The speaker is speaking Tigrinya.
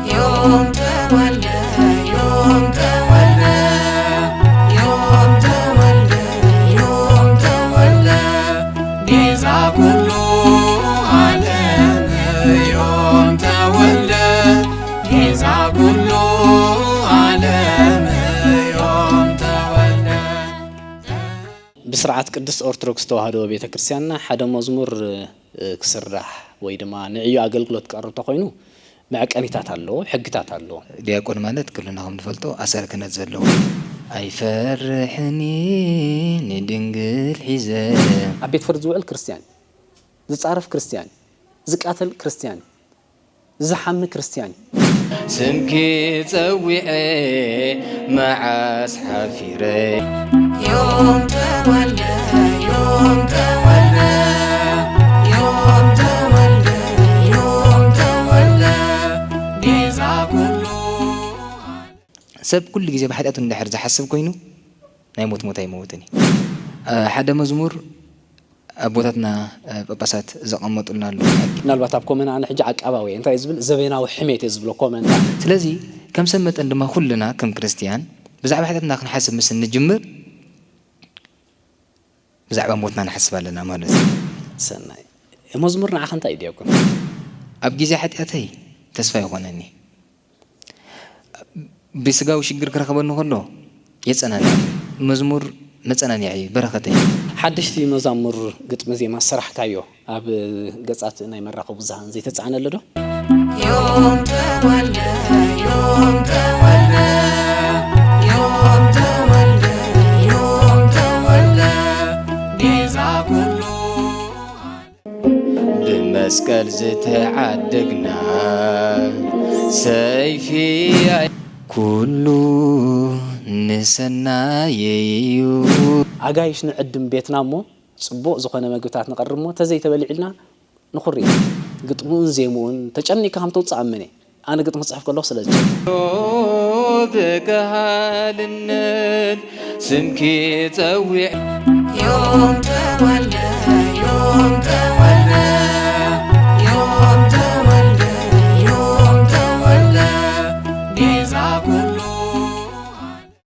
ዮም ተወልደ፣ ዮም ተወልደ፣ ዮም ተወልደ፣ ዮም ተወልደ፣ ቤዛ ኩሉ ዓለም። ዮም ተወልደ፣ ቤዛ ኩሉ ዓለም። ዮም ተወልደ። ብስርዓት ቅድስት ኦርቶዶክስ ተዋህዶ ቤተ ክርስቲያንና ሓደ መዝሙር፣ እ፣ ክስራሕ ወይ ድማ ንዕዮ ኣገልግሎት ክቐርብ ተኾይኑ መዕቀኒታት ኣለዎ፣ ሕግታት ኣለዎ። ዲያቆን ማለት ኩልና ከም ንፈልጦ ኣሰር ክህነት ዘለዎ። ኣይፈርሕን ንድንግል ሒዘ። ኣብ ቤት ፍርዲ ዝውዕል ክርስትያን፣ ዝጻረፍ ክርስትያን፣ ዝቃተል ክርስትያን፣ ዝሓሚ ክርስትያን። ስምኪ ጸዊዐ መዓስ ሓፊረ። ዮም ተወልደ፣ ዮም ተወልደ፣ ዮም ተወልደ፣ ዮም ተወልደ፣ ቤዛ ኩሉ። ሰብ ኩሉ ግዜ ብሓጢኣቱ እንድሕር ዝሓስብ ኮይኑ ናይ ሞት ሞት ኣይመውትን እዩ። እ፣ ሓደ መዝሙር ኣቦታትና፣ እ፣ ጳጳሳት ዘቐመጡልና ኣሎ። ምናልባት ኣብ ኮመና ኣነ ሕጂ ዓቃባዊ እየ። እንታይ እዩ ዝብል? ዘቤናዊ ሕሜት እየ ዝብሎ ኮመና። ስለዚ ከም ሰብ መጠን ድማ ኩልና ከም ክርስትያን ብዛዕባ ሓጢኣትና ክንሓስብ ምስ እንጅምር ብዛዕባ ሞትና ንሓስብ ኣለና ማለት እዩ። ሰናይ። መዝሙር ንዓኻ እንታይ እዩ ዲያቆን? ኣብ ግዜ ሓጢኣተይ ተስፋ ይኾነኒ። ብስጋዊ ሽግር ክረኽበኒ ከሎ የጸናንዕ። መዝሙር መጸናንዒ በረኸተይ። ሓደሽቲ መዛሙር ግጥሚ ዜማ ዝሰራሕካዮ ኣብ ገጻት ናይ መራኸቢ ብዙሃን ዘይተጻዕነለ ዶ? ዮም ተወልደ፣ ዮም ተወልደ፣ ዮም ተወልደ፣ ዮም ተወልደ፣ ቤዛ ኩሉ። ብመስቀል ዝተዓደግና ሰይፊ ኣይ- ኩሉ ንሰናየይ እዩ። ኣጋይሽ ንዕድም ቤትና እሞ ጽቡቕ ዝኾነ መግብታት ንቐርብ እሞ ተዘይተበሊዕልና ንኹሪ። ግጥሙን ዜሙን ተጨኒቅካ ከም ተውጽእ ኣምነ። ኣነ ግጥሚ ክጽሕፍ ከለኹ ስለ ዝጨንቕ። ብካህልነት ስምኪ ጸዊዕ። ዮም ተወልደ፣ ዮም